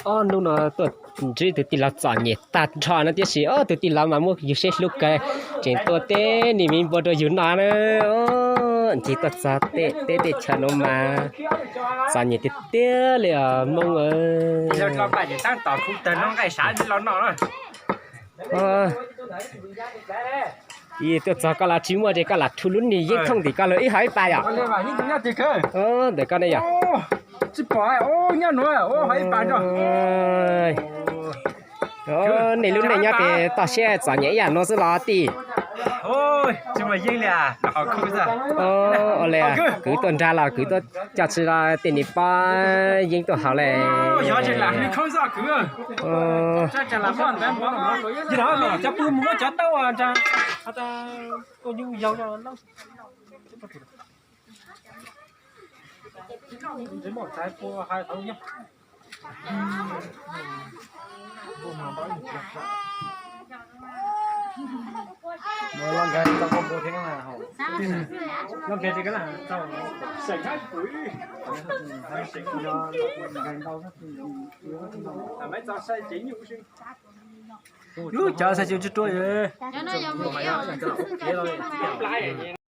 Ob hnub no tuaj ntsib tus tij laug txom nyem tag nrho no tiam sis ob tus tij laug mas muaj yus siab hlub kawg, tseem tua teb niag me npua rau yus noj na. Ncig tuaj txog teb teb chaws no mas txom nyem tiag tiag li os Hmoob. Tuaj txog koj los tsis muaj ces koj lam rhu lub niag yeeb thooj tim koj los ib hom ib pas yom. Ntawm koj ne yom. Nej lub neej nyob pem toj siab txom nyem ib yam no xwb los tij? Ua li kwv tuaj nrag los kwv tuaj coj tsi los tej niag pob yeeb tuaj haus li. Lub cov xav tsis tsis ruaj.